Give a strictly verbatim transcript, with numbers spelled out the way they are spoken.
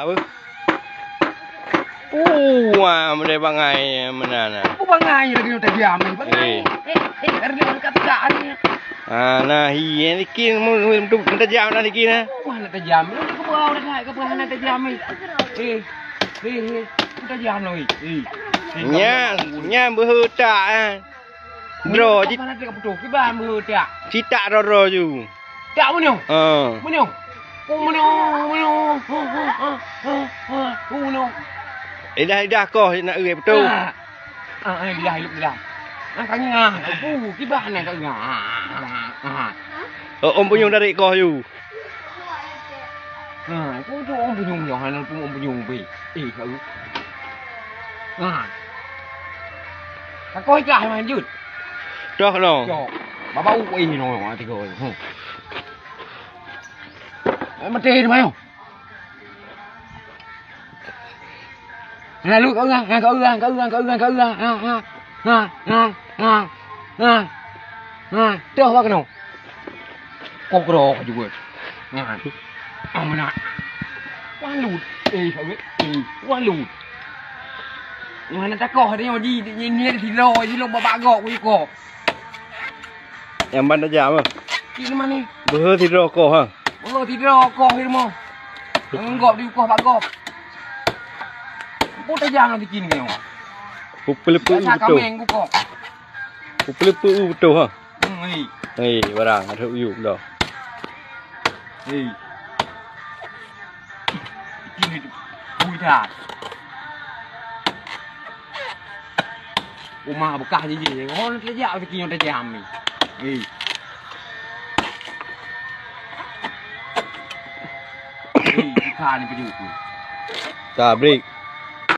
Apa? Uh, wah, mulai bangai meunan. Apa bangai lagi yang tajam ni? Bangai. Eh. Eh, eh, eh, ada dekat tegak ni. Ah, nah, hi, ni kin mu, mu, mu, tajam nah ni kin, eh. Wah, nak tajam. Ni ke bawah dah nak ke bawah nak tajam ni. Eh, eh, eh, tajam lah, eh. Eh, eh, Nya, nya beuheutak, eh. Droe, ci- Apa nak tengok betul? Kiban beuheutak. Citak droe-droe ju. Tak bunuh. Ha. Bunuh. Oh, bunuh, bunuh. Ha, ha, ha, ha, ha. Oh, bunuh. Lidah-lidah koh nak ureueng beutôi. Ah. Ah, eh, lidah, lidah. Ah, kaki ngah. Oh, kiban nak kaki ngah. Ah, ah, ah. Oh, om punyueng tarék koh ju. Ha, ku tu om punyueng nyoh, hana tu om punyueng pi. Eh, kau. Ha. Ka koh ikah man jeuet. Dah noh. Cok. Baba u eh noh, ha, tiga. Hmm. Eh, mati ni mayo. Nah, lu kau urang, kau urang, kau urang, kau urang, kau urang. Ha, ha. Ha, ha, ha. Ha. Ha. Toh bak keunoe. Koh keudroe ka jeuet. Nyan. Ah, meunan. Walut. Eh, sabe. Eh, walut. Nyan takoh dia di, di, ni, ni, di sidroe, di lom bak gop, ku koh. Nyang ban tajam, ah. Cik ni mana? Beuhe sidroe koh, ha. Oh, sidroe koh di rumoh. Ngon gop di koh bak gop. Pun tajam lah bikin kau. Peuleupeu beutôi. Kameng ku koh. Peuleupeu beutôi, ha. Hmm, hei. Hei, barang ada uyup dah. Hei. Ini tu. Bui dah. Uma bekah je je. Oh, nak kerja apa kini udah jam ni. Hei. Hei, ikan ni pejuk tu. Tabrik.